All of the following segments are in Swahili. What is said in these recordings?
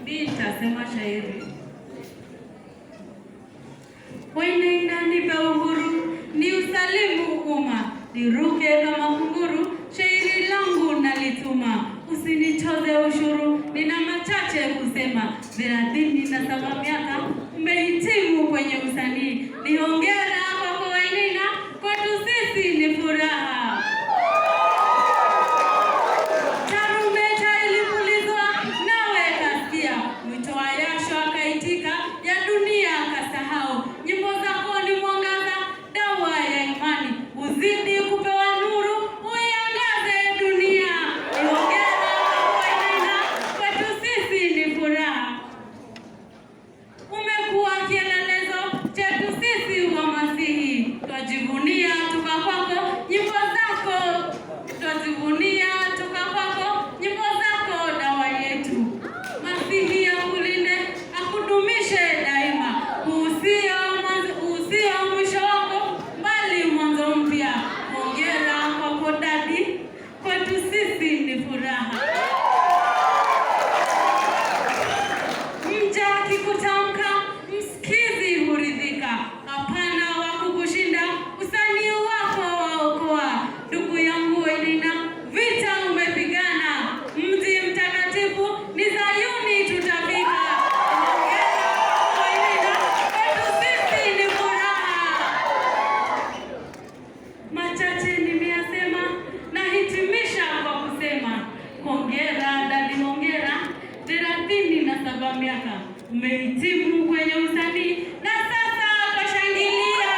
Mimi nitasema shairi. Wainaina, nipe uhuru, ni usalimu umma, niruke kama kunguru, shairi langu nalituma, usinitoze ushuru, nina machache kusema. 37 miaka umehitimu kwenye usanii, ni hongera kwako Wainaina, kwetu sisi ni furaha. Tarumbeta ilipulizwa nawe kasikia, mwito wa Yasho akaitika, ya dunia akasahau. Nyimbo zako ni mwangaza, dawa ya imani, uzidi kupewa nuru, uiangaze dunia. Ni hongera kwako Wainaina, kwetu sisi ni furaha. Umekuwa kielelezo chetu sisi wa Masihi, twajivunia tuka kwako, nyimbo zako twajivunia tuka kwako, nyimbo zako dawa yetu. Masihi akulinde, akudumishe daima, usio mwisho wako, bali mwanzo mpya. Hongera kwako daddy, kwetu sisi ni furaha. Mja akikutamka msikizi huridhika, hapana wa kukushinda, usanii wako waokoa. Ndugu yangu Wainaina, vita umepigana, mji mtakatifu ni Zayuni tutafika. Hongera Wainaina, kwetu sisi ni furaha. Machache nimeyasema, nahitimisha kwa kusema hongera daddy, hongera. 37 miaka umehitimu kwenye usanii na sasa twashangilia.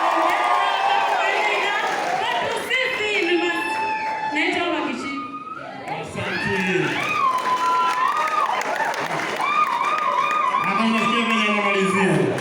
Hongera Wainaina, kwetu sisi ni naitwa Makishi. Asante. Hapa unasikia venye anamalizia.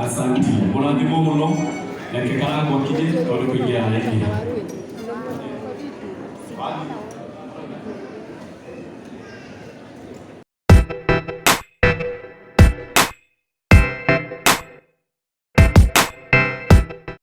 Asanti, mũrathimwo mũno. Reke Karangũ akinye tondũ kũingĩra raini.